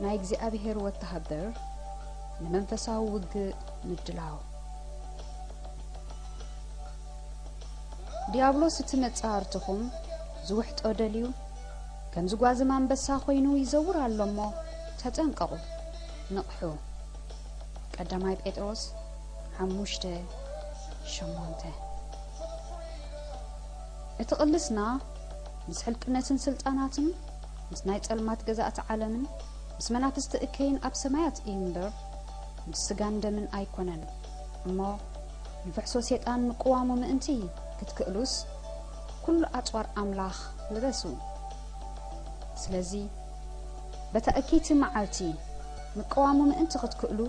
ናይ እግዚኣብሔር ወተሃደር ንመንፈሳዊ ውግእ ምድላው። ዲያብሎስ እቲ መጻርትኹም ዝውሕጦ ደልዩ ከም ዝጓዝም ኣንበሳ ኮይኑ ይዘውር ኣሎ እሞ ተጠንቀቑ፣ ንቕሑ። ቀዳማይ ጴጥሮስ ሓሙሽተ ሸሞንተ። እቲ ቅልስና ምስ ሕልቅነትን ስልጣናትን ምስ ናይ ጸልማት ገዛእቲ ዓለምን ምስ መናፍስቲ እከይን ኣብ ሰማያት እዩ እምበር ምስ ስጋን ደምን ኣይኮነን። እሞ ንፍሕሶ ሴጣን ምቅዋሙ ምእንቲ ክትክእሉስ ኩሉ ኣጽዋር ኣምላኽ ልበሱ። ስለዚ በታ እኪይቲ መዓልቲ ምቅዋሙ ምእንቲ ክትክእሉ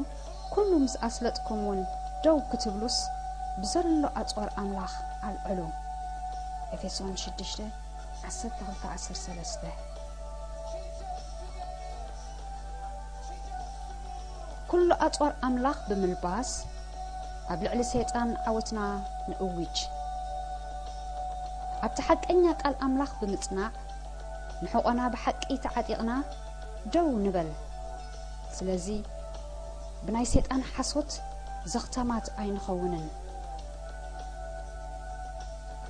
ኩሉ ምስ ኣስለጥኩም እውን ደው ክትብሉስ ብዘሎ ኣጽዋር ኣምላኽ ኣልዕሉ። ኤፌሶን ሽዱሽተ ዓሰርተ ክልተ ዓሰርተ ሰለስተ። ኩሉ ኣጽዋር ኣምላኽ ብምልባስ ኣብ ልዕሊ ሰይጣን ዓወትና ንእውጅ። ኣብቲ ሓቀኛ ቃል ኣምላኽ ብምጽናዕ ንሕቖና ብሓቂ ተዓጢቕና ደው ንበል። ስለዚ ብናይ ሰይጣን ሓሶት ዘኽታማት ኣይንኸውንን።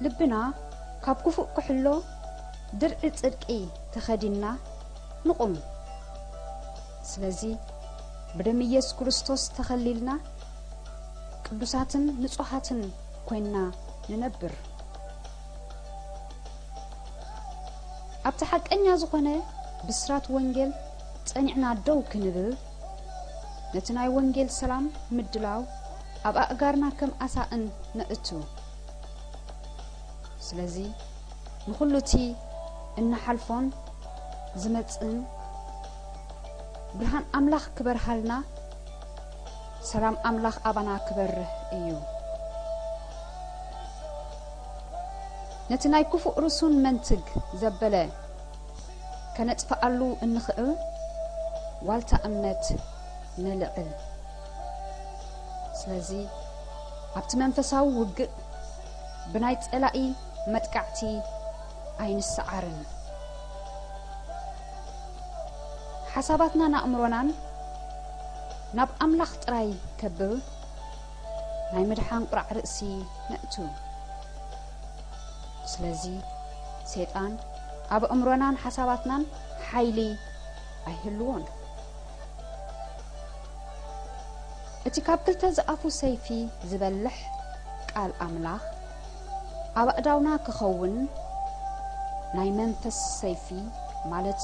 ልብና ካብ ክፉእ ክሕሎ ድርዒ ጽድቂ ተኸዲንና ንቑም። ስለዚ ብደም ኢየሱስ ክርስቶስ ተኸሊልና ቅዱሳትን ንጹሃትን ኮይንና ንነብር። ኣብቲ ሓቀኛ ዝኾነ ብስራት ወንጌል ጸኒዕና ደው ክንብል ነቲ ናይ ወንጌል ሰላም ምድላው ኣብ ኣእጋርና ከም ኣሳእን ነእቱ። ስለዚ ንኹሉ እቲ እንሓልፎን ዝመጽእን ብርሃን ኣምላኽ ክበርሃልና፣ ሰላም ኣምላኽ ኣባና ክበርህ እዩ። ነቲ ናይ ክፉእ ርሱን መንትግ ዘበለ ከነጥፍኣሉ እንኽእል ዋልታ እምነት ነልዕል። ስለዚ ኣብቲ መንፈሳዊ ውግእ ብናይ ጸላኢ መጥቃዕቲ ኣይንሰዓርን። ሓሳባትናን ኣእምሮናን ናብ ኣምላኽ ጥራይ ከብል ናይ ምድሓን ቁራዕ ርእሲ ነእቱ። ስለዚ ሰይጣን ኣብ ኣእምሮናን ሓሳባትናን ሓይሊ ኣይህልዎን። እቲ ካብ ክልተ ዝኣፉ ሰይፊ ዝበልሕ ቃል ኣምላኽ ኣብ ኣእዳውና ክኸውን ናይ መንፈስ ሰይፊ ማለት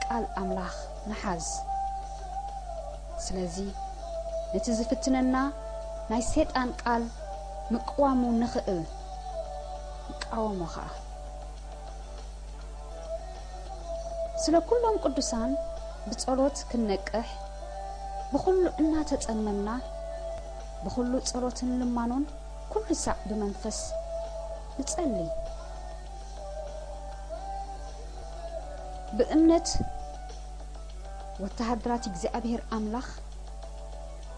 ቃል ኣምላኽ ንሓዝ። ስለዚ ነቲ ዝፍትነና ናይ ሰይጣን ቃል ምቅዋሙ ንኽእል ንቃወሞ ኸኣ። ስለ ኩሎም ቅዱሳን ብጸሎት ክንነቅሕ ብኹሉ እናተጸመምና ብኹሉ ጸሎትን ልማኖን ኩሉ ሳዕ ብመንፈስ ንጸሊ። ብእምነት ወተሃደራት እግዚኣብሔር ኣምላኽ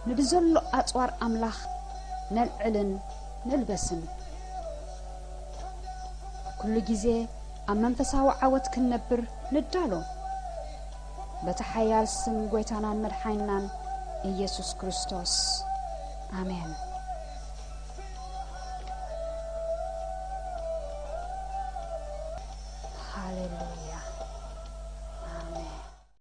ንብዘሎ ኣጽዋር ኣምላኽ ነልዕልን ነልበስን። ኩሉ ግዜ ኣብ መንፈሳዊ ዓወት ክንነብር ንዳሎ። በቲ ሓያል ስም ጐይታናን መድሓኒናን ኢየሱስ ክርስቶስ። ኣሜን።